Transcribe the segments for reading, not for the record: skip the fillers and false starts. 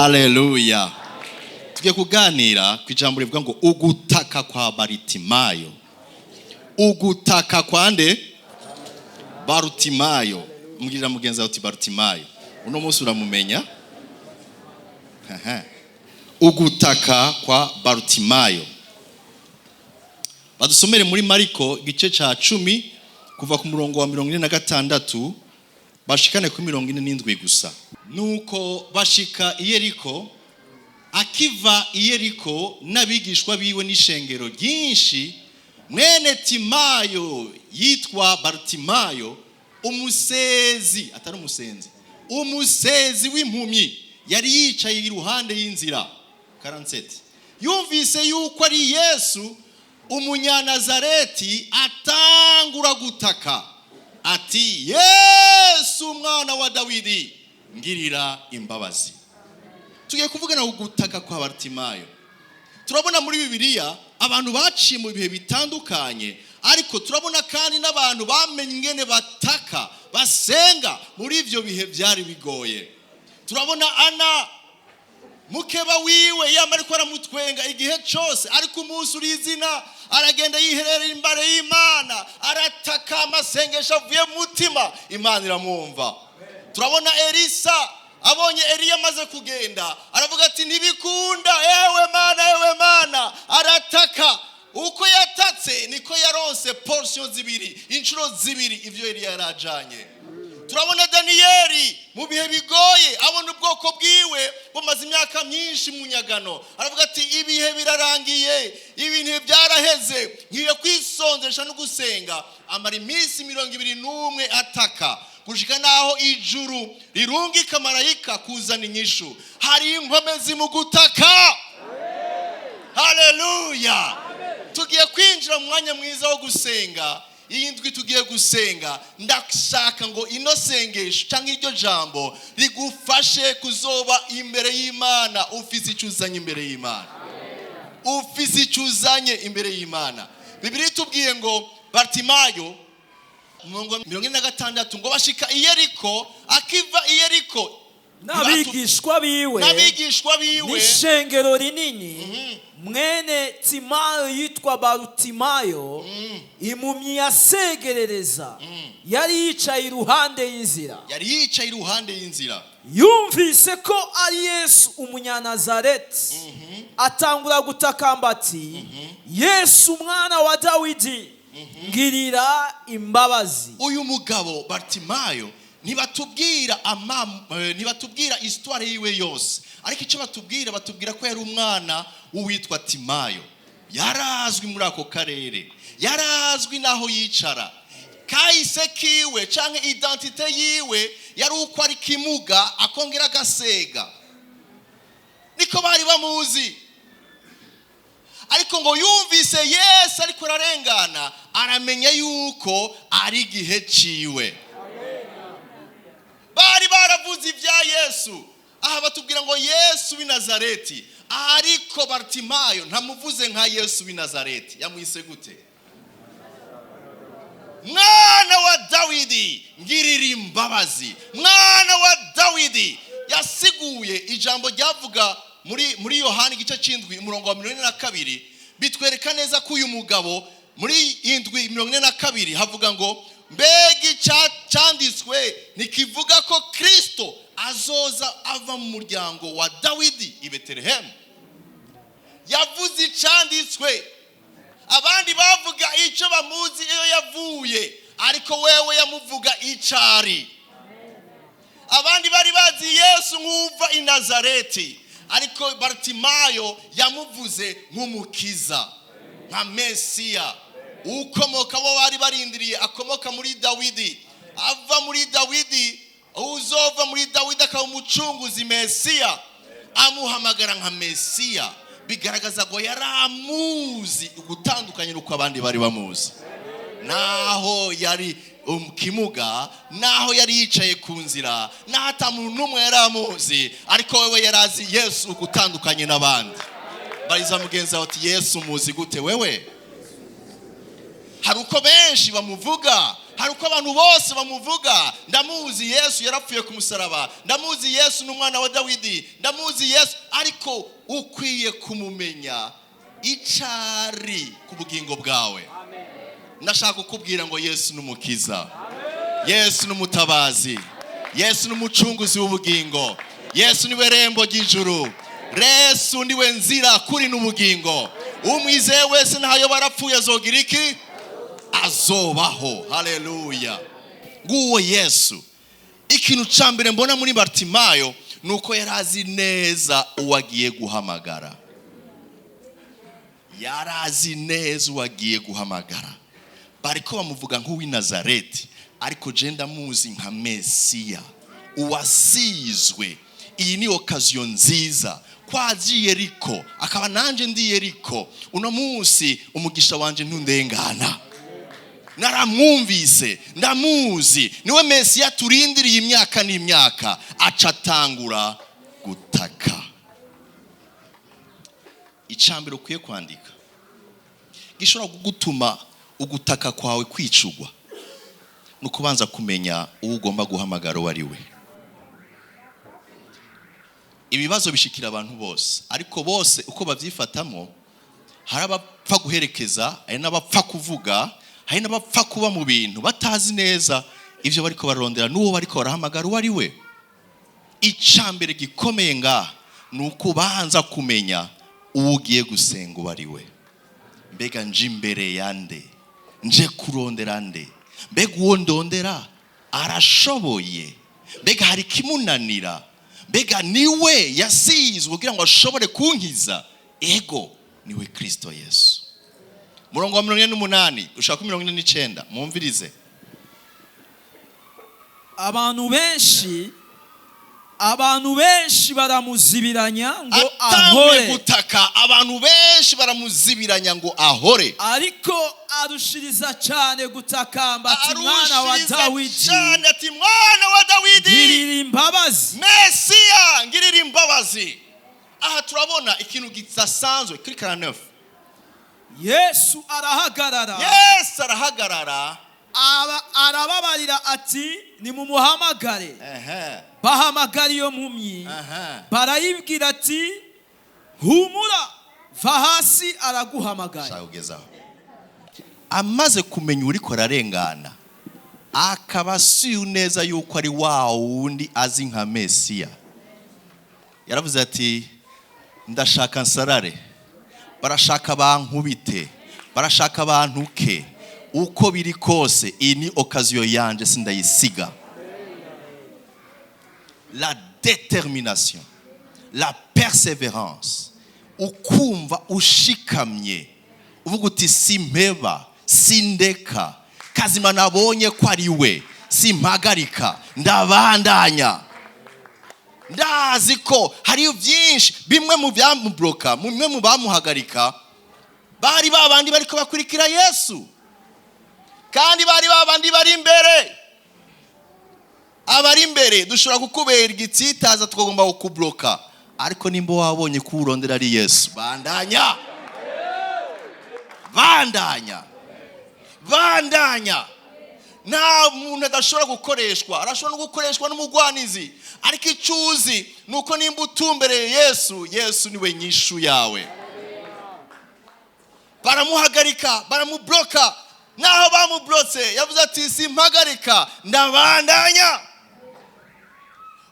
Haleluya! Tugiye kuganira ku ijambo rivuga ngo ugutaka kwa Baritimayo. Ugutaka kwa nde? Barutimayo. Mbwirira mugenzi wawe uti: "Barutimayo uno munsi uramumenya." Aha. Ugutaka kwa Barutimayo, badusomere muri Mariko igice ca 10, kuva ku murongo wa 46 bashikane kuri 47 gusa. Nuko bashika i Yeriko. Akiva i Yeriko n'abigishwa biwe n'ishengero ryinshi, mwene Timayo yitwa Barutimayo, umusezi, atari umusenzi, umusezi w'impumyi, yari yicaye iruhande y'inzira. 47. Yumvise yuko ari Yesu Umunyanazareti, atangura gutaka ati: "Yesu, umwana wa Dawidi, ngirira imbabazi." Tugiye kuvugana ku gutaka kwa Barutimayo. Turabona muri Bibiliya abantu baciye mu bihe bitandukanye, ariko turabona kandi n'abantu bamenye ingene bataka, basenga muri ibyo bihe byari bigoye. Turabona Ana, mukeba wiwe yama ariko aramutwenga igihe cyose, ariko umunsi uri izina aragenda yiherera imbere y'Imana, arataka amasengesho avuye mu mutima, Imana iramwumva. Turabona Elisa abonye Eliya amaze kugenda, aravuga ati: "Ntibikunda, ewe Mana, ewe Mana." Arataka. Uko yatatse niko yaronse portion zibiri, inshuro zibiri ibyo Eliya yarajanye. Turabona Daniyeli mu bihe bigoye, abona ubwoko bwiwe bumaze imyaka myinshi mu nyagano, aravuga ati: "Ibihe birarangiye, ibintu byaraheze, nkwiye kwisonzesha no gusenga." Amara iminsi 21 ataka, gushika naho ijuru rirungika marayika kuzana inyishu. Hari inkomezi mu gutaka. Haleluya! Tugiye kwinjira mu mwanya mwiza wo gusenga. Iyi ndwi tugiye gusenga. Ndashaka ngo ino sengesho cyangwa iryo jambo rigufashe kuzoba imbere y'Imana ufise icyo uzanye imbere y'Imana, ufise icyo uzanye imbere y'Imana. Bibiliya itubwiye ngo Bartimayo, umurongo 46, ngo bashika i Yeriko. Akiva i Yeriko n'abigishwa biwe n'abigishwa biwe n'ishengero rinini, mwene Timayo yitwa Barutimayo, impumyi yasegerereza, yari yicaye iruhande y'inzira. Yari yicaye iruhande y'inzira. Yumvise ko ari Yesu Umunyanazareti, atangura gutakamba ati: "Yesu, umwana wa Dawidi, ngirira imbabazi." Uyu mugabo Bartimayo ntibatubwira histoire yiwe yose, ariko icyo batubwira, batubwira ko yari umwana w'uwitwa Timayo. Yarazwi muri ako karere, yarazwi n'aho yicara. Kahise kiwe canke identité yiwe yari uko ari kimuga, akongera agasega, niko bari bamuzi. Ariko ngo yumvise Yesu ariko ararengana, aramenya yuko ari igihe ciwe. Bari baravuze ibya Yesu. Aha batubwira ngo Yesu w'i Nazareti, ariko Bartimayo ntamuvuze nka Yesu w'i Nazareti. Yamwise gute? "Mwana wa Dawidi, ngirira imbabazi, mwana wa Dawidi." Yasiguye ijambo ryavuga muri Yohani igice cy'indwi, umurongo wa 42, bitwereka neza ko uyu mugabo, muri 7:42 havuga ngo: "Mbega icyanditswe ntikivuga ko Kirisito azoza ava mu muryango wa Dawidi i Betelehemu?" Yavuze icyanditswe. Abandi bavuga icyo bamuzi, iyo yavuye, ariko wewe yamuvuga icari. Abandi bari bazi Yesu nk'uva i Nazareti, ariko Bartimayo yamuvuze nk'umukiza, nka Mesiya ukomoka bo bari barindiriye, akomoka muri Dawidi, ava muri Dawidi, uzova muri Dawidi akaba umucunguzi, Mesiya. Amuhamagara nka Mesiya, bigaragaza ngo yari amuzi ugutandukanye n'uko abandi bari bamuzi. Naho yari kimuga, naho yari yicaye ku nzira, naho atamuntu n'umwe yari amuzi, ariko wewe yari azi Yesu ugutandukanye n'abandi. Bariza mugenzi wawe ati: "Yesu muzi gute wewe?" Hari uko benshi bamuvuga. Hari uko abantu bose bamuvuga: "Ndamuzi Yesu, yarapfuye ku musaraba. Ndamuzi Yesu, n'umwana wa Dawidi. Ndamuzi Yesu." Ariko ukwiye kumumenya icari ku bugingo bwawe. Ndashaka kukubwira ngo Yesu ni umukiza, Yesu ni umutabazi, Yesu ni umucunguzi w'ubugingo, Yesu niwe rembo ry'ijuru, Yesu niwe nzira, kuri n'ubugingo. Umwizeye wese ntayo barapfuye azogira iki? Azobaho. Haleluya! Nguwo Yesu. Ikintu cya mbere mbona muri Bartimayo ni uko yari azi neza uwo agiye guhamagara. Yari azi neza uwo agiye guhamagara. Bariko bamuvuga nk'uw'i Nazareti, ariko je ndamuzi nka Mesiya uwasizwe. Iyi ni occasion nziza kwazi Yeriko, akaba nanje ndi Yeriko uno munsi. Umugisha wanje ntundengana. Naramwumvise, ndamuzi, niwe Mesiya turindiriye imyaka n'imyaka. Aca atangura gutaka. Icambere ukwiye kwandika gishobora kugutuma ugutaka kwawe kwicugwa ni ukubanza kumenya uwo ugomba guhamagara uwo ari we. Ibibazo bishikira abantu bose, ariko bose uko babyifatamo, hari abapfa guherekeza, hari n'abapfa kuvuga, hari n'abapfa kuba mu bintu batazi neza ibyo bariko barondera n'uwo bariko barahamagara uwo ari we. Icambere gikomeye ngaha ni uko ubanza kumenya uwo ugiye gusenga uwo ari we. Mbega nje imbere ya nde? Nje kurondera nde? Mbega uwo ndondera arashoboye? Mbega hari ikimunanira? Mbega niwe yasizwe kugira ngo ashobore kunkiza? Ego, niwe Kristo Yesu. Murongo wa 48 ushaka 49, mwumvirize. Abantu benshi baramuzibiranya ngo Atanguye ahore. gutaka, abantu benshi baramuzibiranya ngo ahore. Ariko arushiriza cyane gutakamba ati: "Mwana wa Arushiriza Dawidi, cyane ati: "Mwana wa Dawidi, ngirira imbabazi." Mesiya, ngirira imbabazi." Aha turabona ikintu kidasanzwe kuri 49. Yesu arahagarara. Yesu arahagarara. Arababarira ati: "Nimumuhamagare." Bahamagara iyo mpumyi. Barayibwira ati: "Humura, va hasi, araguhamagaye." Shaka kugezaho. Amaze kumenya uriko ararengana, akaba asuye neza yuko ari wa wundi azi nka Mesiya, yaravuze ati: "Ndashaka nsarare, barashaka bankubite, barashaka bantuke, uko biri kose iyi ni occasion yanje, sindayisiga." La détermination, la persévérance, ukumva ushikamye, uvuga uti: "Simpeba, sindeka, kazima nabonye ko ari we, simpagarika, ndabandanya." Ndazi ko hariyo byinshi, bimwe mu byamuburoka, bimwe mu bamuhagarika, bari babandi bariko bakurikira Yesu, kandi bari babandi bari imbere. Abari imbere dushobora kukubera igitsitaza, tukagomba kukuburoka, ariko nimba wabonye ko urondera ari Yesu, bandanya, bandanya, bandanya. Nta muntu adashobora gukoreshwa, arashobora no gukoreshwa n'umugwanizi, ariko icyo uzi ni uko nimba utumbereye Yesu, Yesu niwe nyishu yawe. Baramuhagarika, baramubloka. Naho bamublotse, yavuze ati: "Simpagarika, ndabandanya."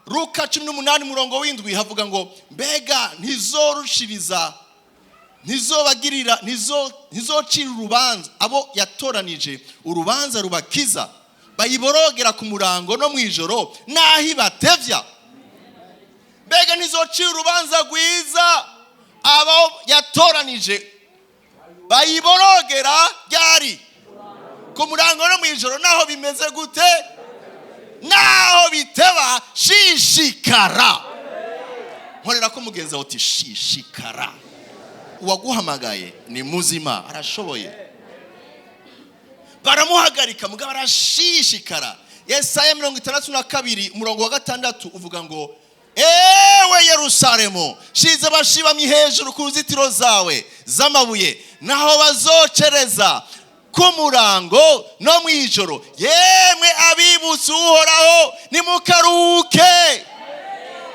Luka 18 murongo w'7 havuga ngo: "Mbega ntizorushiriza, ntizobagirira, ntizocira urubanza abo yatoranije urubanza rubakiza, bayiborogera ku murango no mu ijoro n'aho ibatevya? Mbega ntizocira urubanza rwiza abo yatoranije bayiborogera ryari ku murango no mu ijoro, naho bimeze gute, naho biteba?" Shishikara. Nkorera ko mugenzi wawe uti: "Shishikara, uwaguhamagaye ni muzima, arashoboye." Baramuhagarika, mugabo arashishikara. Yesaya 62 umurongo wa 6 uvuga ngo: "Ewe Yerusalemu, shize abashibamyi hejuru ku ruzitiro zawe z'amabuye, naho bazocereza." Ku murango no mu ijoro, yemwe abibutse Uhoraho, nimukaruhuke.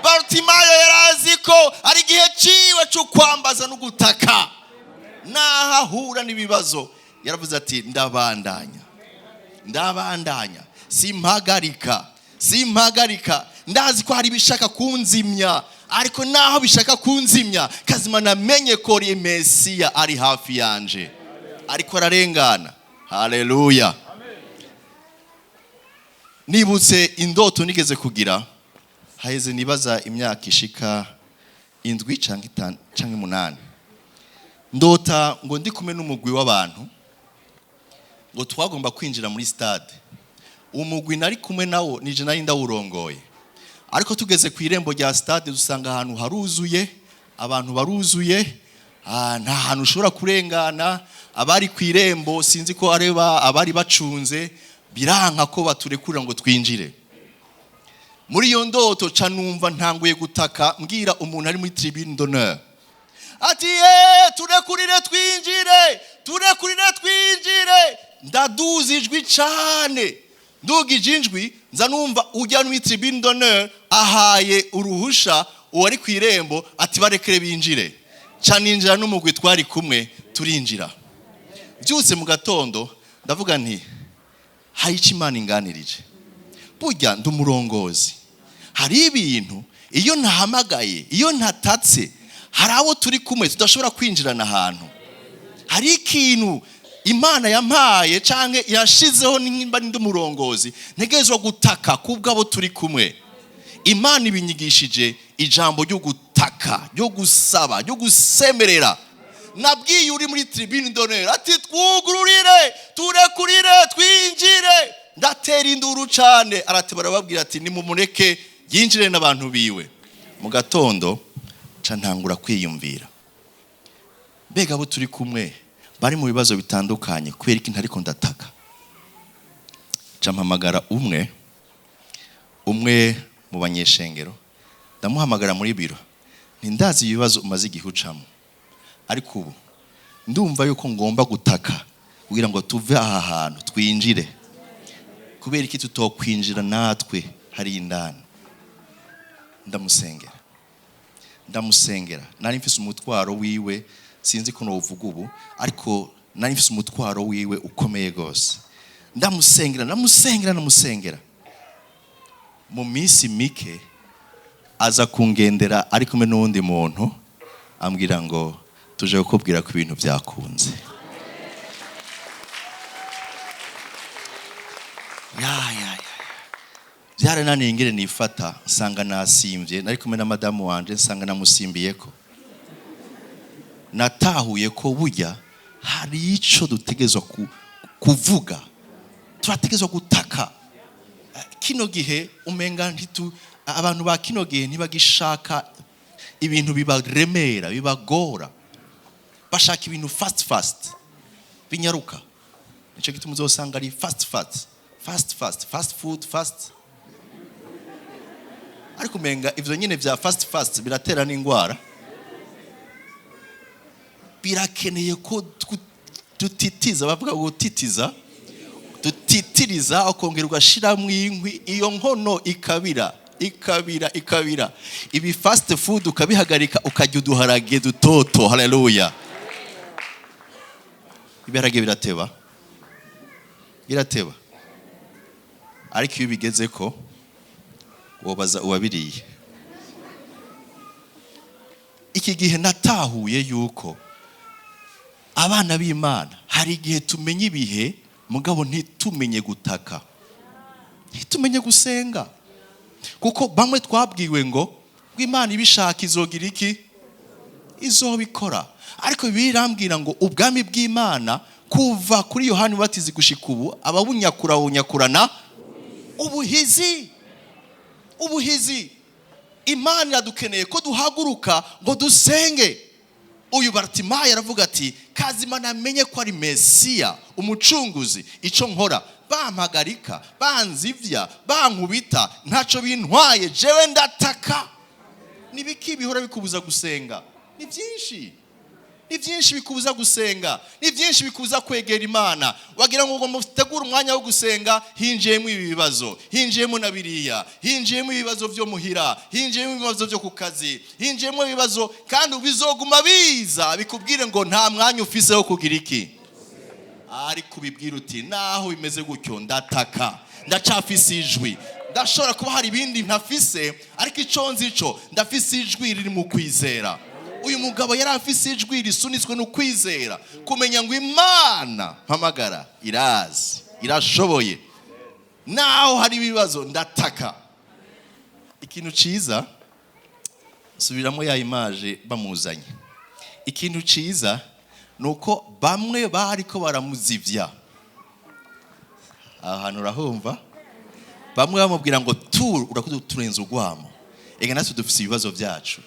Barutimayo yari azi ko ari igihe ciwe cyo kwambaza no gutaka. Naho ahura n'ibibazo, yaravuze ati: "Ndabandanya, ndabandanya, simpagarika, simpagarika. Ndazi ko hari ibishaka kunzimya, ariko naho bishaka kunzimya, kazima namenye ko uri Mesiya ari hafi yanje, ariko ararengana." Haleluya! Nibutse indoto nigeze kugira haheze, nibaza imyaka ishika 7 canke 5 canke 8. Ndota ngo ndi kumwe n'umugwi w'abantu, ngo twagomba kwinjira muri stade. Umugwi nari kumwe nawo nije nari ndawurongoye, ariko tugeze ku irembo rya stade dusanga ahantu haruzuye, abantu baruzuye, nta hantu ushobora kurengana. Abari ku irembo, sinzi ko areba abari bacunze, biranka ko baturekurira ngo twinjire. Muri iyo ndoto ca numva ntanguye gutaka, mbwira umuntu ari muri tribune d'honneur ati: "Ye, turekurire twinjire, turekurire twinjire." Ndaduza ijwi cane. Ndugije ijwi, nza numva ujya muri tribune d'honneur ahaye uruhusha uwari ku irembo ati: "Barekere binjire." Ca ninjira n'umugwi twari kumwe, turinjira. Byutse mu gatondo ndavuga nti: "Hari icyo Imana inganirije. Burya ndi umurongozi, hari ibintu iyo ntahamagaye, iyo ntatatse, hari abo turi kumwe tudashobora kwinjirana ahantu. Hari ikintu Imana yampaye cyangwa yashizeho, nimba ndi umurongozi, ntegerezwa gutaka kubw'abo turi kumwe." Imana ibinyigishije ijambo ryo gutaka, ryo gusaba, ryo gusemerera. Nabwiye uri muri tribune d'honneur ati: "Twugururire, turekurire twinjire." Ndatera induru cyane, arateba, arababwira ati: "Nimumureke yinjire n'abantu biwe." Mu gatondo ca ntangura kwiyumvira: mbega abo turi kumwe bari mu bibazo bitandukanye, kubera iki ntariko ndataka? Ca mpamagara umwe umwe mu banyeshengero, ndamuhamagara muri biro nti: "Ndazi ibibazo umaze igihe ucamo, ariko ubu ndumva yuko ngomba gutaka kugira ngo tuve aha hantu twinjire. Kubera iki tutokwinjira natwe hari indani?" Ndamusengera, ndamusengera. Nari mfise umutwaro wiwe, sinzi ko novuga ubu, ariko nari mfise umutwaro wiwe ukomeye rwose. Ndamusengera, ndamusengera, ndamusengera. Mu minsi mike aza kungendera ari kumwe n'uwundi muntu, ambwira ngo: "Tuje kukubwira ko ibintu byakunze." Ya ya ya, byarananiye ingene nifata, nsanga nasimvye. Nari kumwe na madamu wanje, nsanga namusimbiyeko. Natahuye ko burya hari ico dutegerezwa kuvuga, turategerezwa gutaka. Kino gihe umenga ntitu, abantu ba kino gihe ntibagishaka ibintu bibaremera, bibagora. Bashaka ibintu fast fast, binyaruka. Nicyo gituma uzosanga ari fast fast, fast fast, fast food, fast. Ariko umenga ivyo nyine vya fast fast biratera n'ingwara. Birakeneye ko dutitiza, bavuga gutitiza, dutitiriza, ukongera ugashiramwo inkwi, iyo nkono ikabira, ikabira, ikabira. Ibi fast food ukabihagarika, ukarya uduharage dutoto. Haleluya! Ibiharage birateba, birateba, ariko iyo bigeze ko wobaza uwabiriye. Iki gihe natahuye yuko abana b'Imana hari igihe tumenya ibihe, mugabo ntitumenye gutaka, ntitumenye gusenga, kuko bamwe twabwiwe ngo Imana ibishaka izogira iki? Izobikora. Ariko Bibiliya irambwira ngo ubwami bw'Imana kuva kuri Yohani Batizi gushika ubu, ababunyakura bunyakurana ubuhizi, ubuhizi. Imana iradukeneye ko duhaguruka ngo dusenge. Uyu Bartimayo aravuga ati: "Kazima namenye ko ari Mesiya, umucunguzi. Icyo nkora, bampagarika, banzivya, bankubita, ntacyo bintwaye, jewe ndataka." Nibiki bihora bikubuza gusenga? Ni byinshi. Ni byinshi bikubuza gusenga, ni byinshi bikubuza kwegera Imana. Wagira ngo ugomba utegure umwanya wo gusenga, hinjiyemo ibi bibazo, hinjiyemo na biriya, hinjiyemo ibibazo byo muhira, hinjiyemo ibibazo byo ku kazi, hinjiyemo ibibazo, kandi bizoguma biza bikubwire ngo nta mwanya ufise wo kugira iki. Ariko ubibwira uti: "Naho bimeze gutyo, ndataka, ndacafise ijwi. Ndashobora kuba hari ibindi ntafise, ariko icyo nzi cyo, ndafise ijwi riri mu kwizera." Uyu mugabo yari afise ijwi risunitswe no kwizera, kumenya ngo Imana mpamagara irazi, irashoboye. Naho hari ibibazo, ndataka. Ikintu cyiza, subiramo ya image bamuzanye. Ikintu cyiza ni uko bamwe bariko baramuzivya. Aha hantu urahumva, bamwe bamubwira ngo tu urakuze, turenze urwamo, ega natwe dufise ibibazo byacu,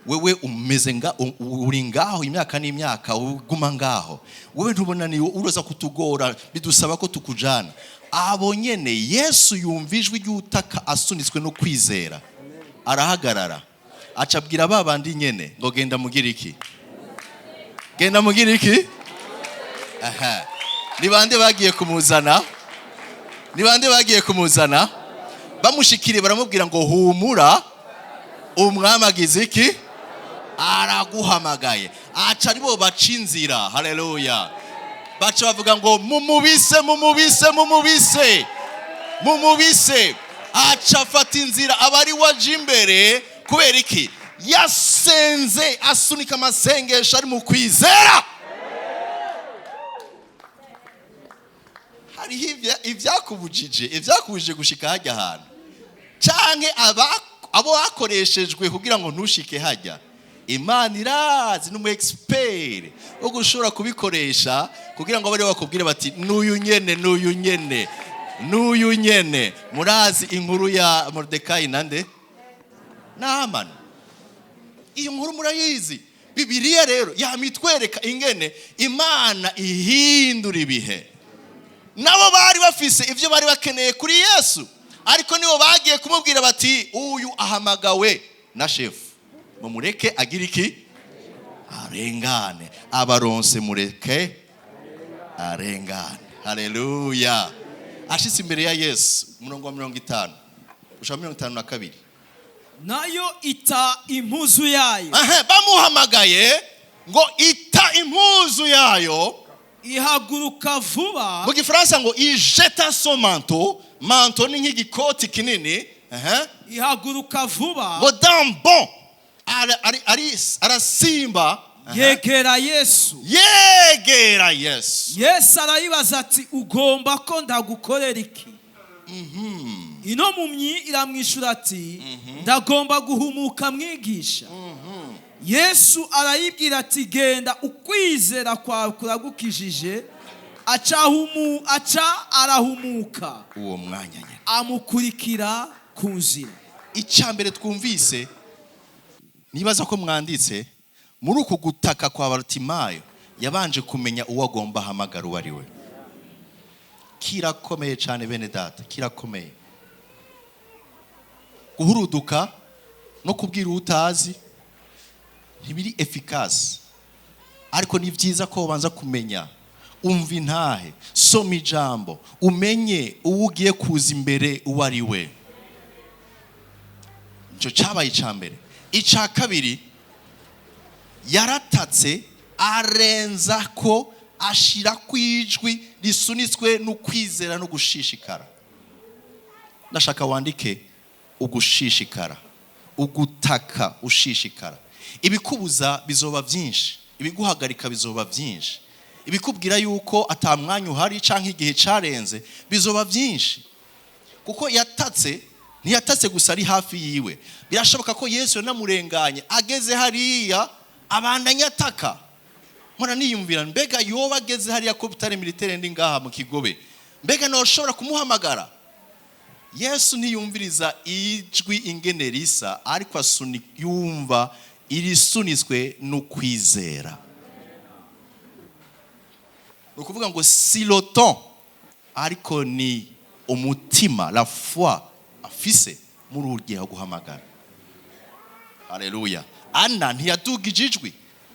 wewe umeze nga uri ngaho imyaka n'imyaka, uguma ngaho, wewe ntubona ni uroza kutugora, bidusaba ko tukujana. Abo nyene, Yesu yumva ijwi ry'utaka asunitswe no kwizera, arahagarara, aca abwira ba bandi nyene ngo: "Genda mugire iki? Genda mugire iki?" Aha ni bande bagiye kumuzana? Ni bande bagiye kumuzana? Bamushikiriye, baramubwira ngo: "Humura, umwami agize iki? Araguhamagaye." Aca aribo baca inzira. Haleluya! Baca bavuga ngo: "Mumubise, mumubise, mumubise, mumubise." Aca afata inzira, aba ari waje imbere. Kubera iki? Yasenze asunika amasengesho ari mu kwizera. Hariho ivyakubujije gushika hajya ahantu, canke abo bakoreshejwe kugira ngo ntushike hajya. Imana irazi, n'umu expert wo gushobora kubikoresha kugira ngo bari bakubwire bati: "N'uyu nyene, n'uyu nyene, n'uyu nyene." Murazi inkuru ya Moridekayi nande na Hamani. Iyo nkuru murayizi. Bibiliya rero yamitwereka ingene Imana ihindura ibihe. Nabo bari bafise ibyo bari bakeneye kuri Yesu, ariko nibo bagiye kumubwira bati: "Uyu ahamagawe na shefu, mumureke agira iki? Arengane." Abaronse, mureke arengane. Haleluya! Ashitse imbere ya Yesu, umurongo wa 50 ushaka 52. Nayo ita impuzu yayo. Aha, bamuhamagaye ngo ita impuzu yayo. Ihaguruka vuba. Mu Gifaransa ngo "il jeta son manteau". Manteau ni nk'igikoti kinini. Aha. Ihaguruka vuba. Ngo d'un bond arasimba. Aha. Yegera Yesu. Yegera Yesu. Yesu arayibaza ati: "Ugomba ko ndagukorera iki?" Ino mpumyi iramwishyura ati: "Ndagomba guhumuka, mwigisha." Yesu arayibwira ati: "Genda, ukwizera kwawe kuragukijije." Aca arahumuka. Uwo mwanya nyine. Amukurikira ku nzira. Icya mbere twumvise, nibaza ko mwanditse, muri uku gutaka kwa Barutimayo, yabanje kumenya uwo agomba ahamagara uwo ari we. Kirakomeye cyane, bene data, kirakomeye guhuruduka no kubwira uwo utazi, ntibiri efficace. Ariko ni byiza ko ubanza kumenya, umva intahe, soma ijambo, umenye uwo ugiye kuza imbere uwo ari we. Icyo cyabaye icya mbere. Icya kabiri, yaratatse, arenza ko ashira ku ijwi risunitswe no kwizera no gushishikara. Ndashaka wandike: ugushishikara, ugutaka ushishikara. Ibikubuza bizoba byinshi, ibiguhagarika bizoba byinshi, ibikubwira yuko atamwanya uhari cyangwa igihe cyarenze bizoba byinshi. Kuko yatatse, ntiyatatse gusa ari hafi yiwe. Birashoboka ko Yesu yanamurenganye, ageze hariya abandanya ataka. Mpora niyumvira: mbega yoba ageze hariya ko bitari militaire, ndi ngaha mu Kigobe, mbega ntushobora kumuhamagara? Yesu ntiyumviriza ijwi ingene risa, ariko yumva irisunitswe n'ukwizera. Ni ukuvuga ngo si le ton, ariko ni umutima, la foi afise muri ugiye guhamagara. Haleluya! Ana ntiyadugije ijwi.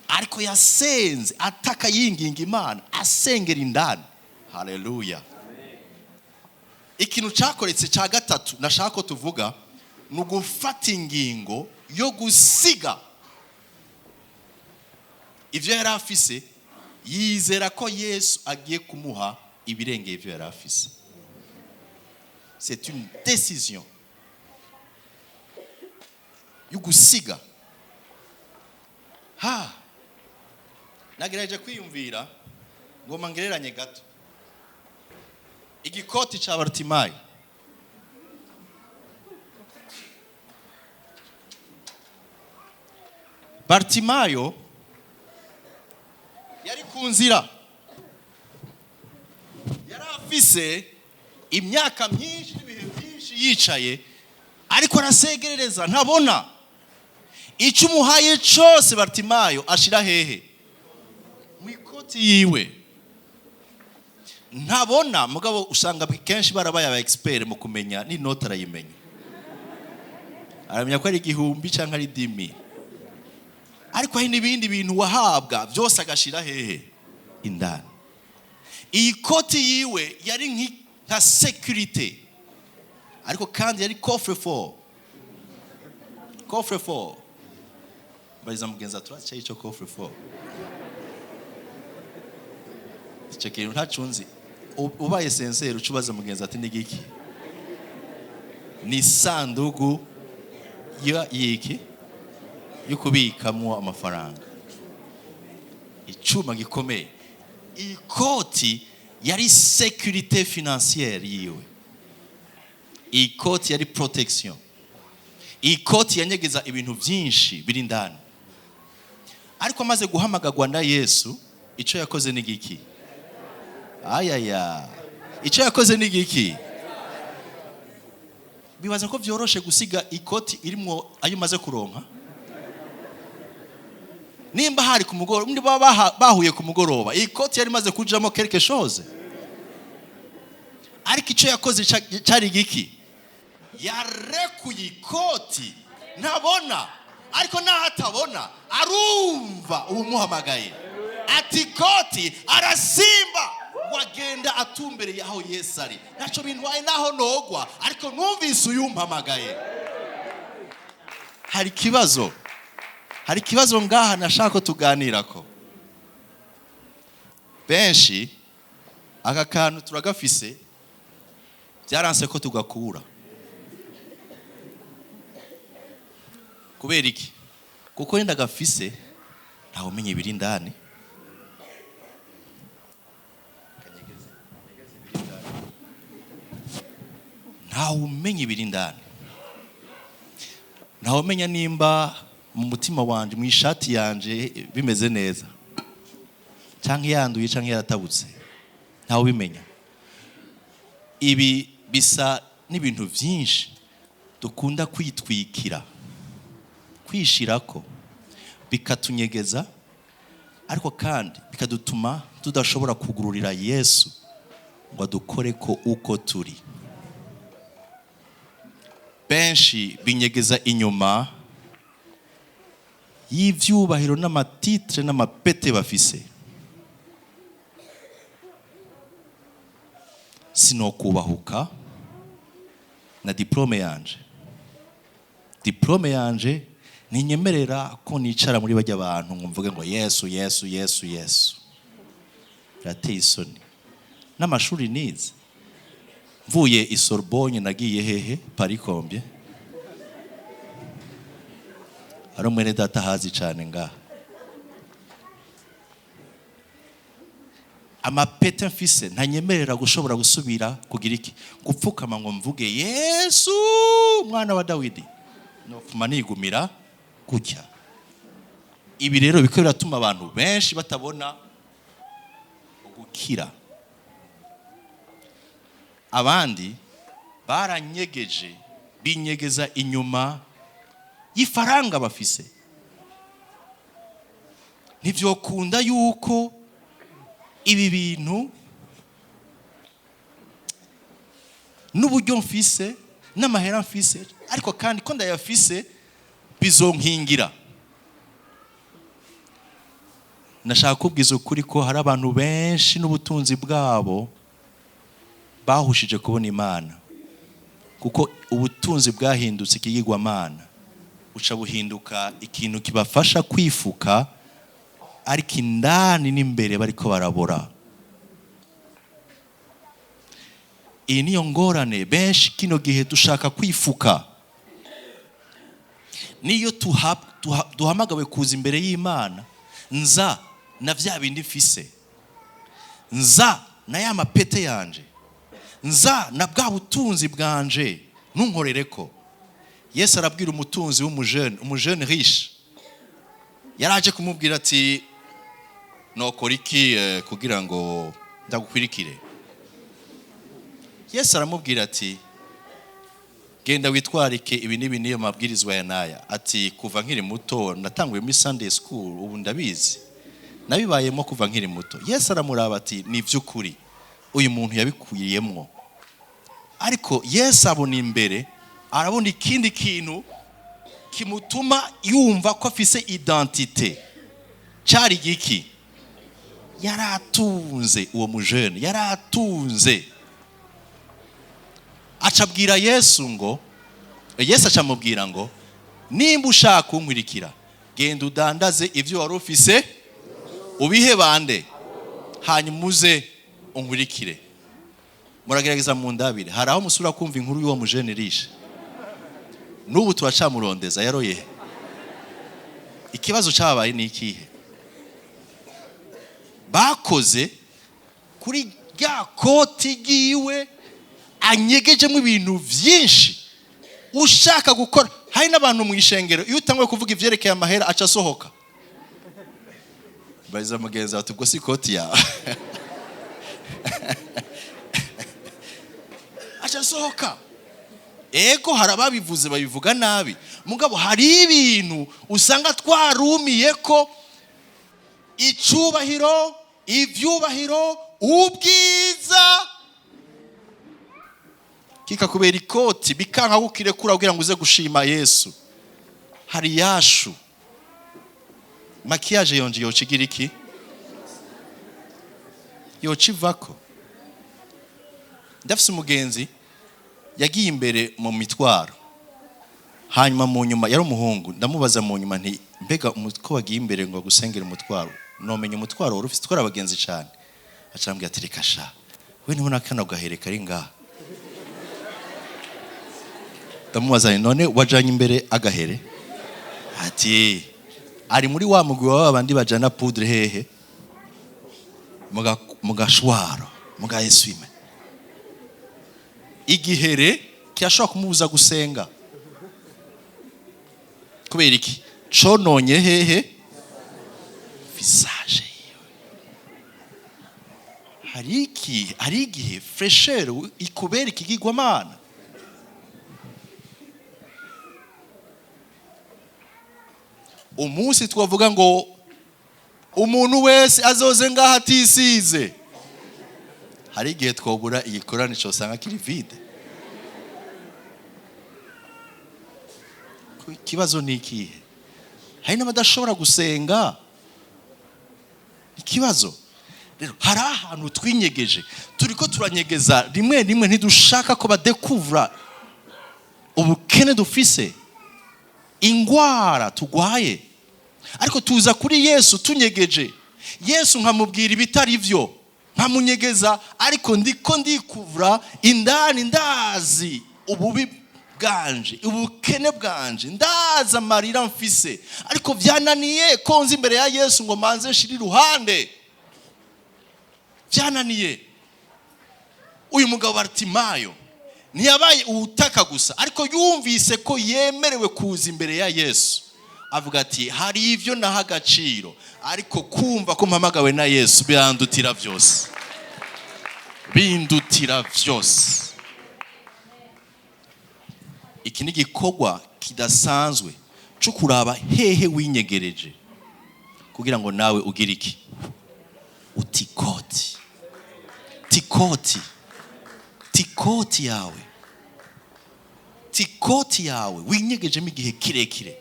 Ariko yasenze ataka, yinginga Imana, asengera indani. Haleluya! Ikintu cyakoretse cya gatatu nashaka ko tuvuga ni ugufata ingingo yo gusiga ibyo yari afise, yizera ko Yesu agiye kumuha ibirengeye ibyo yari afise. C'est une décision yo gusiga. Ha, nagerageje kwiyumvira, ngoma ngereranye gato igikoti cya Barutimayi. Bartimayo yari ku nzira, yari afise imyaka myinshi n'ibihe byinshi yicaye, ariko arasegerereza, ntabona. Icyo umuhaye cyose Bartimayo ashira hehe? Mu ikoti yiwe. Ntabona, mugabo usanga kenshi barabaye aba expert mu kumenya n'inoti. Arayimenya, aramenya ko ari 1000 cyangwa ari 10,000. Ariko hari n'ibindi bintu wahabwa byose agashira hehe? Indani. Iyi koti yiwe yari nka sécurité, ariko kandi yari coffre fort, coffre fort. Mbariza mugenzi, turazi icyo coffre fort? Icyo kintu ntacunzi. Ubaye sincère, ucubaza mugenzi ati: "Ni giki?" Ni isandugu yiki yo kubikamwo amafaranga, icyuma gikomeye. Iyi koti yari sécurité financière yiwe, iyi koti yari protection, iyi koti yanyegeza ibintu byinshi biri indani. Ariko amaze guhamagagwa na Yesu, icyo yakoze ni giki? Ayaya, icyo yakoze ni giki? Bibaza ko byoroshe gusiga ikoti irimwo ayo umaze kuronka? Nimba hari ku mugoroba, niba bahuye ku mugoroba, iyi koti yari imaze kujamo quelque chose. Ariko icyo yakoze cyari giki? Yarekuye ikoti. Ntabona, ariko naho atabona arumva uwumuhamagaye ati koti, arasimba ngo agenda atumbereye aho Yesu ari. Ntacyo bintwaye naho nogwa, ariko numvise uyumpamagaye. Hari ikibazo, hari ikibazo ngaha nashaka ko tuganira ko benshi aka kantu turagafise, byaranse ko tugakura. Kubera iki? Kuko wenda gafise, ntawe umenya ibiri indani. Kanyegeze, nyegeze ibiri indani. Ntawe umenya ibiri indani, ntawe umenya nimba mu mutima wanje, mu ishati yanje bimeze neza cyangwa yanduye cyangwa yaratabutse, ntawe ubimenya. Ibi bisa n'ibintu byinshi dukunda kwitwikira, kwishirako, bikatunyegeza, ariko kandi bikadutuma tudashobora kugururira Yesu ngo adukore ko uko turi. Benshi binyegeza inyuma y'ivyubahiro n'ama titres n'amapete bafise. Sinokubahuka na diplôme yanje, diplôme yanje ntinyemerera ko nicara muri bajya abantu ngo mvuge ngo Yesu, Yesu, Yesu, Yesu. Birateye isoni n'amashuri nize. Mvuye i Sorbonne nagiye hehe? Paris combien? Ari mwene data hazi cyane ngaha. Amapete mfise ntanyemerera gushobora gusubira kugira iki? Gupfukama ngo mvuge "Yesu mwana wa Dawidi". Nopfuma nigumira gutya. Ibi rero biko biratuma abantu benshi batabona gukira. Abandi baranyegeje, binyegeza inyuma y'ifaranga bafise. Ntibyokunda yuko ibi bintu n'uburyo mfise n'amahera mfise, ariko kandi ko ndayafise bizonkingira. Nashaka kubwiza ukuri ko hari abantu benshi n'ubutunzi bwabo bahushije kubona Imana, kuko ubutunzi bwahindutse ikigirwamana, buca buhinduka ikintu kibafasha kwifuka, ariko indani n'imbere bariko barabora. Iyi niyo ngorane benshi kino gihe dushaka kwifuka. Niyo duhamagawe kuza imbere y'Imana, nza na vya bindi mfise, nza na ya mapete yanje, nza na bwa butunzi bwanje, ntunkorereko. Yesu arabwira umutunzi w'umujene, umujene riche, yaraje kumubwira ati nokora iki kugira ngo ndagukwirikire? Yesu aramubwira ati genda witwarike ibi n'ibi n'iyo mabwirizwa ya naya. Ati kuva nkiri muto natanguye muri Sunday school, ubu ndabizi, nabibayemo kuva nkiri muto. Yesu aramuraba ati ni iby'ukuri uyu muntu yabikwiriyemwo. Ariko Yesu abona imbere, arabona ikindi kintu kimutuma yumva ko afise identite. Cyari giki? Yaratunze uwo mujene, yaratunze. Acabwira Yesu ngo, Yesu acamubwira ngo nimba ushaka kunkurikira genda udandaze ibyo wari ufise ubihe bande, hanyuma uze unkurikire. Muragerageza mu ndabire, hari aho musubira kumva inkuru y'uwo mujene rishe. N'ubu turacamurondeza yaroye. Ikibazo cyabaye ni ikihe? Bakoze kuri rya koti ryiwe anyegejemo ibintu byinshi ushaka gukora. Hari n'abantu mu ishengero iyo utanguye kuvuga ivyerekeye amahera aca asohoka. Bariza mugenzi wawe ubwo si ikoti yawe. Aca asohoka. Ego hari ababivuze babivuga nabi, mugabo hari ibintu usanga twarumiye ko icubahiro, ivyubahiro, ubwiza kikakubera ikoti bikanka kukirekura kugira ngo uze gushima Yesu. Hari yashu makiyaje yonje yocigira iki? Yocivako. Ndafise umugenzi yagiye imbere mu mitwaro, hanyuma mu nyuma yari umuhungu, ndamubaza mu nyuma nti mbega ko wagiye imbere ngo agusengere umutwaro, nomenya umutwaro wari ufise? Twari abagenzi cyane. Acambwira ati reka sha, we ntubona kano gahere kari ngaha? Ndamubaza none wajanye imbere agahere? Ati ari muri wa mugwi wa bandi bajana poudre hehe mu gashwaro, mu ga essuie-main. Igihere kirashobora kumubuza gusenga. Kubera iki? Cononye hehe visage yiwe. Hari igihe fresher ikubera ikigirwamana. Umunsi twavuga ngo umuntu wese azoze ngaha atisize, hari igihe twobura igikorane cyosanga kiri vide. Ikibazo ni ikihe? Hari n'abadashobora gusenga. Ikibazo rero, hari ahantu twinyegeje, turiko turanyegeza rimwe rimwe, ntidushaka ko badekuvura ubukene dufise, ingwara tugwaye, ariko tuza kuri Yesu tunyegeje. Yesu nkamubwira ibitari byo, nkamunyegeza, ariko ndiko ndikuvura indani, ndazi ububi bwanje, ubukene bwanje, ndazi amarira mfise, ariko byananiye ko nzi imbere ya Yesu ngo manze nshire iruhande. Byananiye. Uyu mugabo Bartimayo ntiyabaye uwutaka gusa, ariko yumvise ko yemerewe kuza imbere ya Yesu, avuga ati hari ivyo naha agaciro, ariko kumva ko mpamagawe na Yesu birandutira byose, bindutira byose. Iki ni igikorwa kidasanzwe cyo kuraba hehe winyegereje kugira ngo nawe ugire iki? Utikoti, tikoti, tikoti yawe, tikoti yawe winyegejemo igihe kirekire.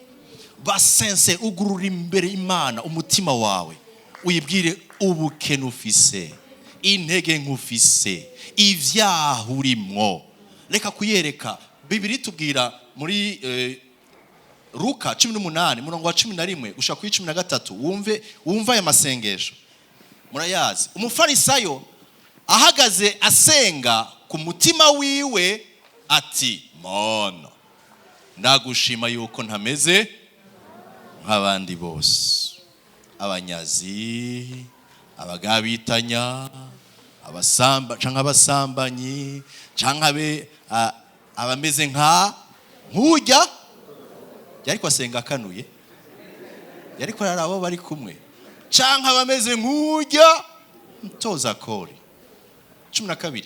Basense ugurura imbere Imana umutima wawe, Uyibwire ubukene ufise, intege nk'ufise, ibyaha urimwo. Reka kuyereka. Bibiri tubwira muri Luka 18, murongo wa 11 gushika kuri 13. Wumve aya masengesho, murayazi. Umufarisayo ahagaze asenga ku mutima wiwe ati: "Mana, ndagushima yuko ntameze nk'abandi bose, abanyazi, abagabitanya, abasamba canke abasambanyi, canke abameze nka nk'ujya." Yariko asenga akanuye, yariko araraba abo bari kumwe, canke abameze nk'ujya mutoza kori. 12: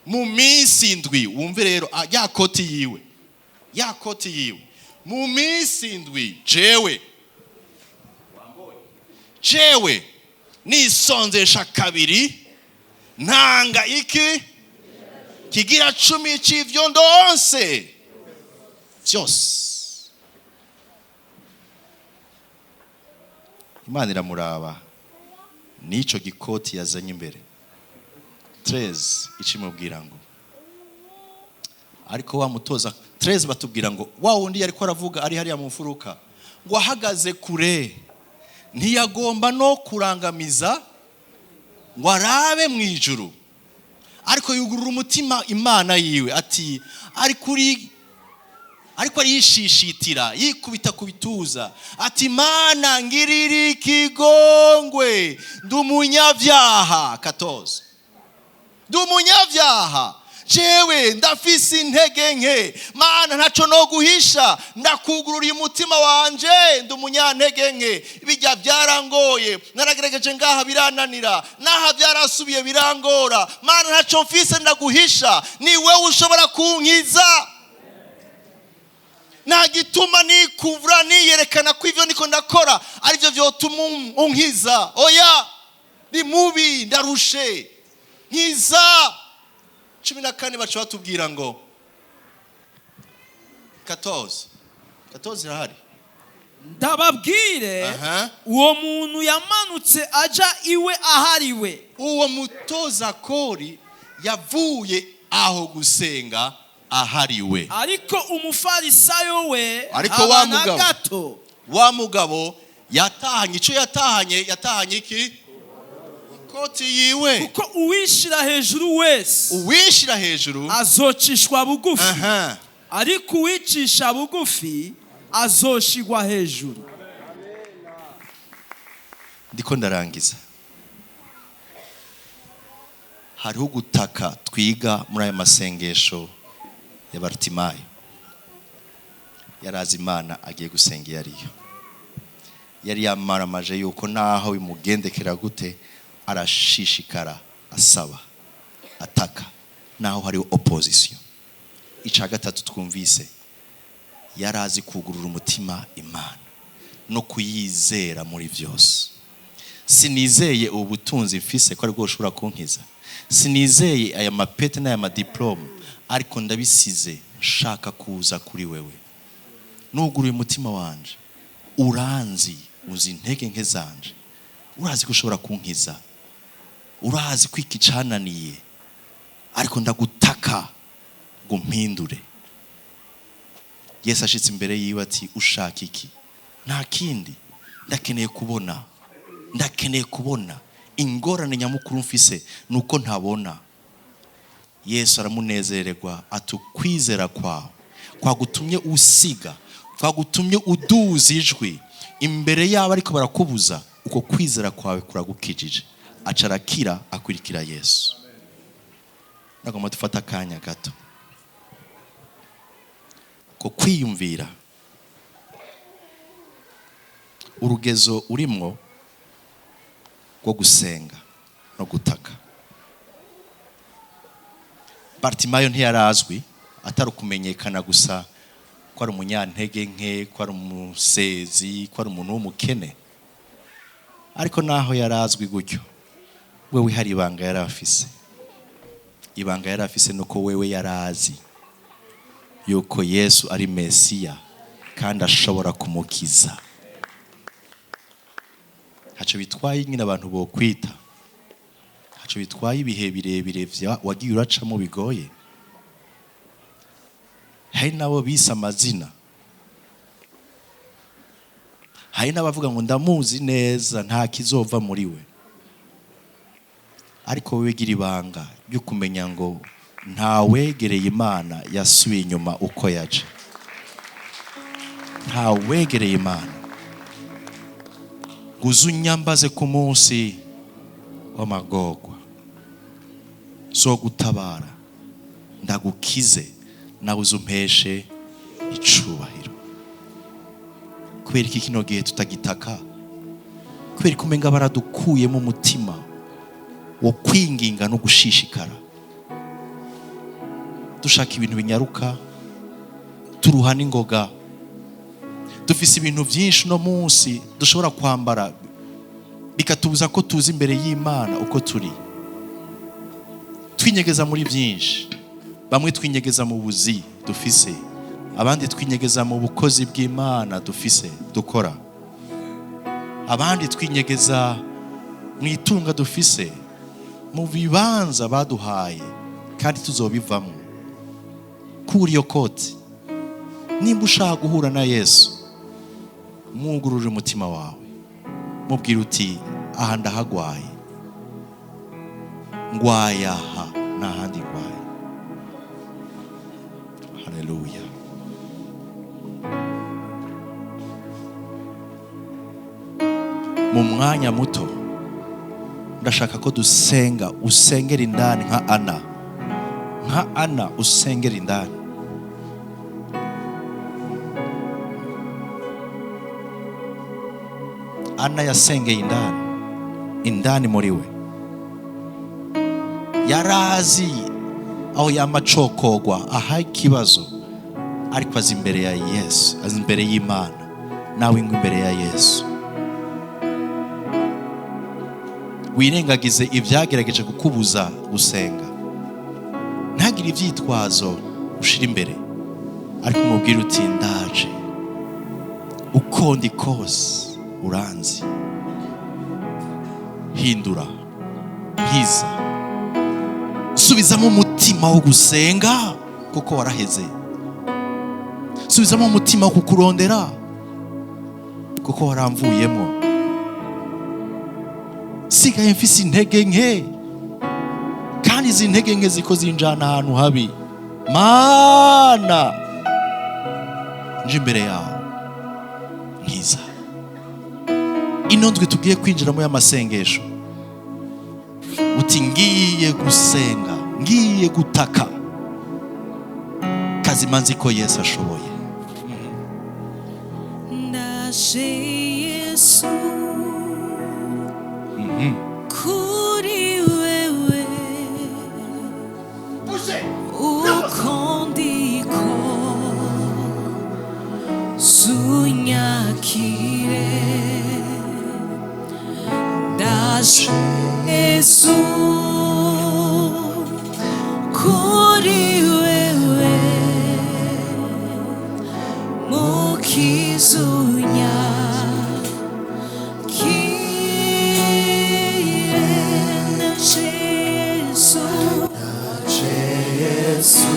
mu minsi 7, wumve rero, ya koti yiwe, ya koti yiwe, mu minsi 7 jewe nisonzesha kabiri, ntanga iki kigira cumi c'ivyo ndonse vyose. Imana iramuraba n'ico gikoti yazanye imbere. 13 icimubwira ngo, ariko wa mutoza, 13 batubwira ngo wa wundi yariko aravuga ari hariya mu mfuruka, ngo ahagaze kure, ntiyagomba no kurangamiza ngo arabe mu ijuru, ariko yugurura umutima Imana yiwe, ati ari kuri, ariko arishishitira, yikubita ku bituza, ati: "Mana, ngirira ikigongwe, ndi umunyabyaha." 14: ndi umunyabyaha jewe, ndafise intege nke. Mana, ntaco no guhisha, ndakugururiye umutima wanje, ndi umunyantege nke. Bijya byarangoye, naragerageje ngaha birananira, naha byarasubiye birangora. Mana, ntaco mfise ndaguhisha, ni wewe ushobora kunkiza. Nta gituma nikuvura, niyerekana ko ivyo niko ndakora arivyo vyotuma unkiza. Oya, ni mubi, ndarushe, nkiza. 14 baca batubwira ngo, 14, 14 irahari. Ndababwire, uwo muntu yamanutse aja iwe ahariwe. Uwo mutoza kori yavuye aho gusenga ahariwe. Ariko umufarisayo we Ariko haba wa na mugabo. gato. Wa mugabo yatahanye icyo yatahanye, yatahanye iki? Ikoti yiwe. Kuko uwishira hejuru wese Uwishira hejuru azocishwa bugufi, ariko uwicisha bugufi azoshigwa hejuru. Ndiko ndarangiza. Hariho gutaka twiga muri aya masengesho ya Barutimayo. Yarazi Imana agiye gusenga iyo ariyo. Yari yamaramaje yuko naho bimugendekera gute, arashishikara asaba, ataka naho hariho opposition. Icya gatatu twumvise, yarazi kugurura umutima Imana no kuyizera muri byose. Sinizeye ubu butunzi mfise ko aribwo bushobora kunkiza, sinizeye aya mapete n'aya madiplome, ariko ndabisize, nshaka kuza kuri wewe. Nuguruye umutima wanje, uranzi, uzi intege nke zanje, urazi ko ushobora kunkiza, urazi ko iki cananiye, ariko ndagutaka ngo mpindure. Yesu ashitse imbere yiwe ati: "Ushaka iki?" "Nta kindi, ndakeneye kubona, ndakeneye kubona. Ingorane nyamukuru mfise ni uko ntabona." Yesu aramunezererwa ati: "Ukwizera kwawe kwagutumye usiga, kwagutumye uduza ijwi imbere yabo ariko barakubuza, uko kwizera kwawe kuragukijije." Aca arakira, akurikira Yesu. Nagomba dufata akanya gato ko kwiyumvira urugezo urimwo rwo gusenga no gutaka. Bartimayo ntiyarazwi, atari ukumenyekana gusa ko ari umunyantege nke, ko ari umusezi, ko ari umuntu w'umukene. Ariko naho yarazwi gutyo, wewe hari ibanga yari afise. Ibanga yari afise nuko wewe yarazi yuko Yesu ari Mesiya kandi ashobora kumukiza. Ntaco bitwaye nyine abantu bokwita, ntaco bitwaye ibihe birebire wagiye uracamo bigoye. Hari n'abo bise amazina, hari n'abavuga ngo ndamuzi neza nta kizova muri we. Ariko wowe gira ibanga ryo kumenya ngo ntawegereye Imana yasubiye inyuma uko yaje. Ntawegereye Imana ngo uze unyambaze ku munsi w'amagorwa, zo gutabara ndagukize nawe uzumpeshe icubahiro. Kubera iki kino gihe tutagitaka? Kubera ko umenga baradukuyemo umutima wo kwinginga no gushishikara, dushaka ibintu binyaruka, turuha n'ingoga. Dufise ibintu byinshi no munsi dushobora kwambara bikatubuza ko tuza imbere y'Imana uko turi. Twinyegeza muri byinshi, bamwe twinyegeza mu buzi dufise, abandi twinyegeza mu bukozi bw'Imana dufise dukora, abandi twinyegeza mu itunga dufise, mu bibanza baduhaye kandi tuzobivamo. Kuri iyo koti, nimba ushaka guhura na Yesu, mwugurure umutima wawe, mubwira uti aha ndahagwaye, ngwaye aha n'ahandi ngwaye. Haleluya. Mu mwanya muto ndashaka ko dusenga, usengera indani nka Ana, nka Ana usengera indani. Ana yasengeye indani, indani muri we yarazi aho yamacokogwa, aha ikibazo, ariko azi imbere ya Yesu, azi imbere y'Imana, nawe ingwa imbere ya Yesu. Wirengagize ibyagerageje kukubuza gusenga, ntagire ibyitwazo ushira imbere, ariko umubwire uti ndaje uko ndi kose uranzi, hindura, nkiza, subizamo umutima wo gusenga kuko waraheze, subizamo umutima wo kukurondera kuko waramvuyemo, sigaye mfise intege nke kandi izi ntege nke ziko zinjana ahantu habi. Mana nje imbere yawe nkiza. Ino ndwi tugiye kwinjiramo y'amasengesho, uti ngiye gusenga, ngiye gutaka, kazima nzi ko Yesu ashoboye. Ndaje Yesu kuri wewe, uko ndiko zunyakire. Ndaje Yesu kuri wewe, mukizunya Yesu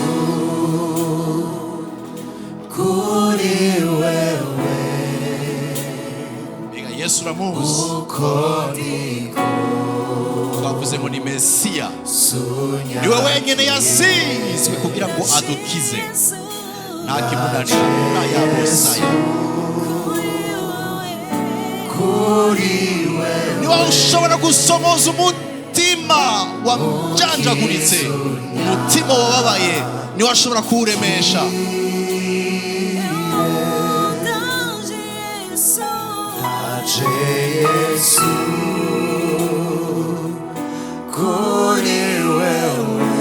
kuri wewe, Mbega Yesu uramuzi, twavuze ngo ni Mesiya, niwe wenyine yasizwe kugira ngo adukize, nta kimunanira nayabosaya. Niwe ushobora gusomoza umutima wajanjaguritse, umutima wababaye, niwe ashobora kuwuremesha. Yesu kuri wewe,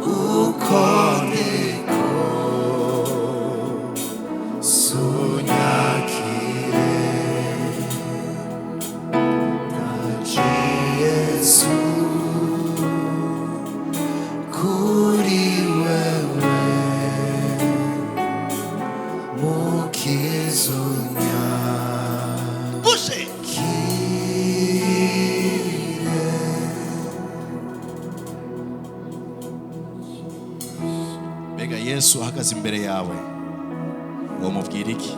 uko ndiko sunyakire. Ndaje Yesu kuri wewe, mukizunya. Yesu ahagaze imbere yawe, wamubwira iki?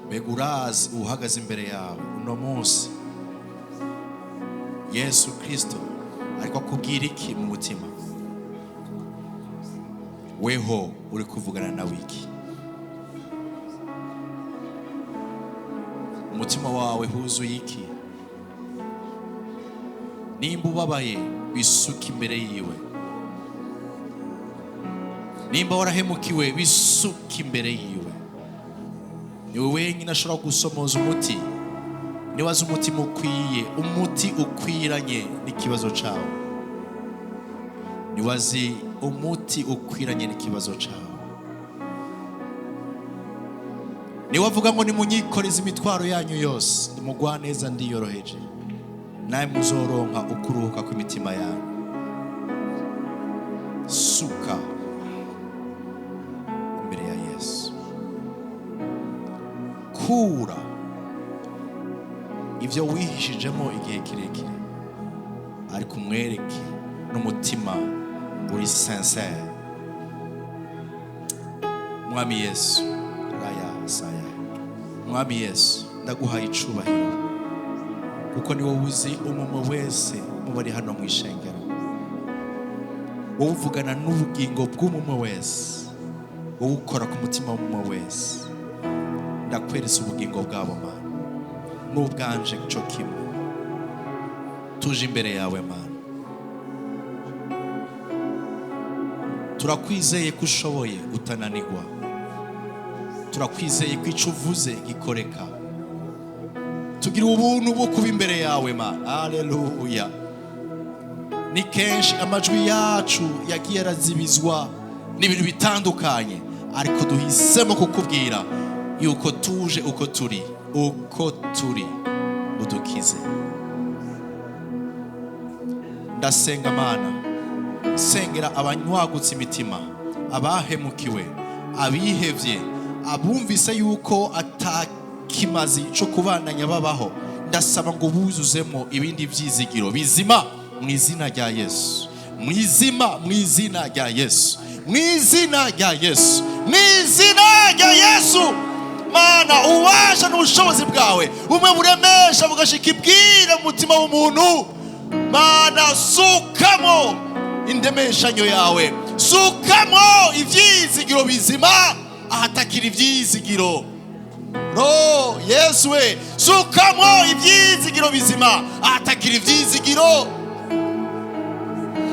Mbega urazi uhagaze imbere yawe uno munsi, Yesu Kristo ariko akubwira iki mu mutima? Weho uri kuvugana nawe iki? Umutima wawe huzuye iki? Nimba ubabaye, bisuke imbere yiwe. Nimba warahemukiwe, bisuke imbere yiwe. Niwe wenyine ashobora gusomoza umuti. Niwe azi umutima ukwiye, umuti ukwiranye n'ikibazo cyawe. Niwe azi umuti ukwiranye n'ikibazo cyawe. Niwe avuga ngo nimunyikoreze imitwaro yanyu yose, nimugwaneza ndiyoroheje, nawe muzoronka ukuruhuka kw'imitima yanyu. Suka imbere ya Yesu, kura ibyo wihishijemo igihe kirekire, ariko umwereke n'umutima uri sincere. Mwami Yesu, raya saya, Mwami Yesu, ndaguhaye icubahiro, kuko ni wowe uzi umumwe wese mu bari hano mu ishengero. Wowe uvugana n'ubugingo bw'umumwe wese, wowe ukora ku mutima w'umumwe wese. Ndakweretse ubugingo bwabo Mana, n'ubwanje cyo kimwe. Tuje imbere yawe Mana, turakwizeye ko ushoboye utananirwa, turakwizeye ko icyo uvuze gikoreka. Tugira ubuntu bwo kuba imbere yawe Mana. Haleluya. Ni kenshi amajwi yacu yagiye arazibizwa n'ibintu bitandukanye, ariko duhisemo kukubwira yuko tuje uko turi, uko turi, udukize. Ndasenga Mana, sengera abanywagutse imitima, abahemukiwe, abihevye, abumvise yuko atakimazi cyo kubandanya babaho. Ndasaba ngo buzuzemo ibindi byizigiro bizima mu izina rya Yesu, mu izima, mu izina rya Yesu, mu izina rya Yesu, mu izina rya Yesu. Mana, ubasha n'ubushobozi bwawe bumwe buremesha bugashika ibwira mu mutima w'umuntu. Mana, sukamo indemeshanyo yawe, sukamo ibyizigiro bizima ahatakira ibyizigiro. Ro Yesu we, sukamo ibyizigiro bizima ahatakira ibyizigiro.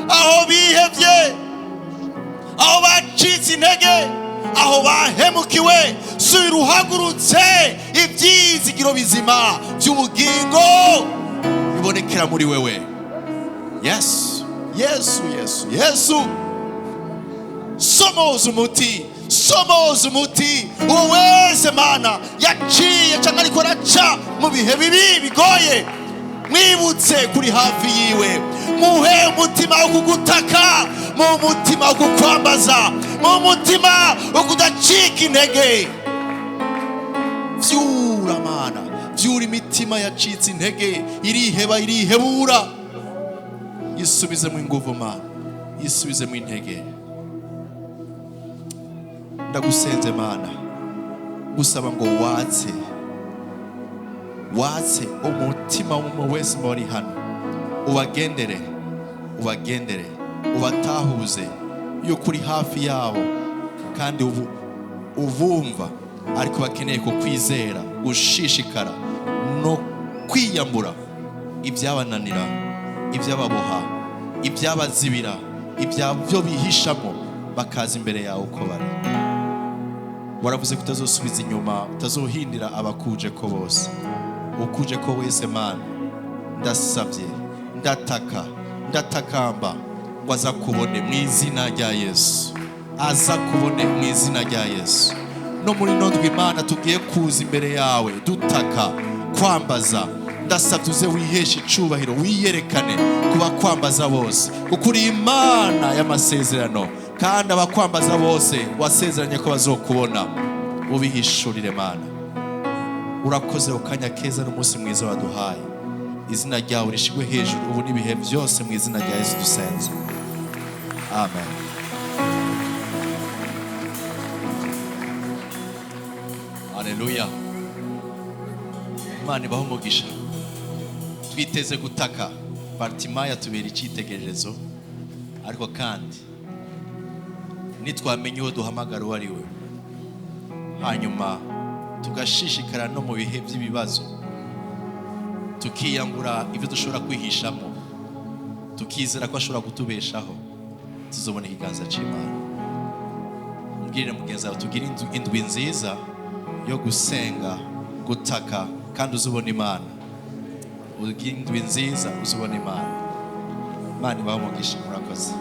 Aho bihevye, aho bacitse intege, aho bahemukiwe, subira uhagurutse ibyizigiro bizima by'ubugingo bibonekera muri wewe. Yesu, Yesu, Yesu, Yesu, somoza umuti, somoza umuti uwo wese Mana yaciye cyangwa ariko araca mu bihe bibi bigoye. Mwibutse kuri hafi yiwe, muhe umutima wo kugutaka, mu mutima wo kukwambaza, mu mutima wo kudacika intege. Vyura Mana, vyura imitima yacitse intege, iriheba, irihebura. Yisubizemo inguvu Mana, yisubizemo intege. Ndagusenze Mana, gusaba ngo watse, watse umutima w'umuntu wese muri hano, ubagendere, ubagendere, ubatahuze yuko uri hafi yabo, kandi ubumva, ariko bakeneye kukwizera, gushishikara no kwiyambura ibyabananira, ibyababoha, ibyabazibira, ibyabyo bihishamo, bakaza imbere yawe uko bari. Waravuze ko utazosubiza inyuma, utazohindira abakuje ko bose. Ukuje ko wese Mana, ndasabye, ndataka, ndatakamba ngo aza kubone mu izina rya Yesu, aza kubone mu izina rya Yesu. No muri ino ndwi Imana tugiye kuza imbere yawe dutaka, kwambaza, ndasabye uze wiheshe icubahiro, wiyerekane ku bakwambaza bose, kuko uri Imana y'amasezerano, kandi abakwambaza bose wasezeranye ko bazokubona. Ubihishurire Mana. Urakoze ku kanya keza n'umunsi mwiza waduhaye. Izina ryawe rishigwe hejuru ubu n'ibihe byose, mu izina rya Yesu dusenze. Amen. Haleluya. Imana ibahe umugisha. Twiteze gutaka. Bartimayo atubera icyitegererezo, ariko kandi nitwamenya uwo duhamagara uwo ari we, hanyuma tugashishikara no mu bihe by'ibibazo, tukiyambura ibyo dushobora kwihishamo, tukizera ko ashobora kutubeshaho, tuzobona ikiganza cy'Imana. Mbwirire mugenzi wawe, tugire indwi nziza yo gusenga, gutaka, kandi uzubona Imana. Ugire indwi nziza uzubona Imana. Imana ibahe umugisha. Murakoze.